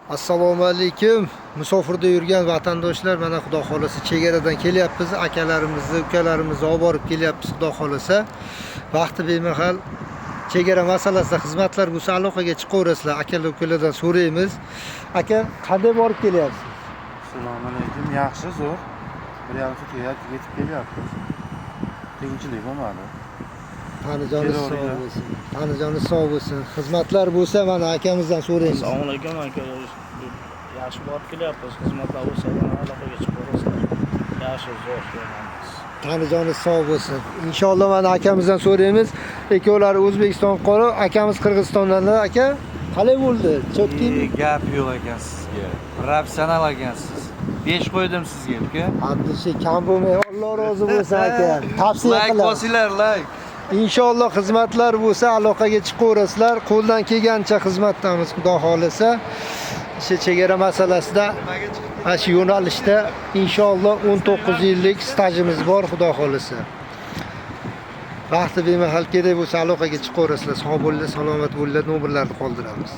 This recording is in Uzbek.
Assalomu alaykum. Musofirda yurgan vatandoshlar, mana Xudo xolasa chegaradan kelyapmiz. Akalarimizni, ukalarimizni olib borib kelyapmiz, Xudo xolasa. Vaqti bemahal chegara masalasida xizmatlar bo'lsa, aloqaga chiqaverasizlar. Akalar, ukalardan so'raymiz. Aka, qanday borib kelyapsiz? Assalomu alaykum. Yaxshi, zo'r. 1,5 tugab yetib kelyapmiz. Qiyinchilik bo'lmadi. Tanijoni sog' Kelaveringlar. bo'lsin. Tanijoni sog' bo'lsin. Xizmatlar bo'lsa, mana akamizdan so'raymiz. Assalomu alaykum, aka. Yaxshi borib kelyapmiz. Xizmatlar bo'lsa, mana aloqaga chiqaverasizlar. Yaxshi, zo'r yo'lamiz. Tanijoni sog' bo'lsin. Inshaalloh mana akamizdan so'raymiz. Ikkovlari O'zbekiston fuqaro, akamiz Qirg'izistondan. Aka, qalay bo'ldi? Cho'tkimi? Gap yo'q ekan sizga. Professional ekansiz. 5 qo'ydim sizga, uka. Abdushi kam bo'lmay, Alloh rozi bo'lsin, aka. Tavsiya Like qilamiz. bosinglar, like. Inshaalloh xizmatlar bo'lsa, aloqaga chiqaverasizlar. Qo'ldan kelgancha xizmatdamiz, Xudo xolasa. O'sha chegara masalasida mana shu yo'nalishda inshaalloh 19 yillik stajimiz bor, Xudo xolasa. Vaqti bemahal kerak bo'lsa, aloqaga chiqaverasizlar. Sog' bo'linglar, salomat bo'linglar, nomerlarni qoldiramiz.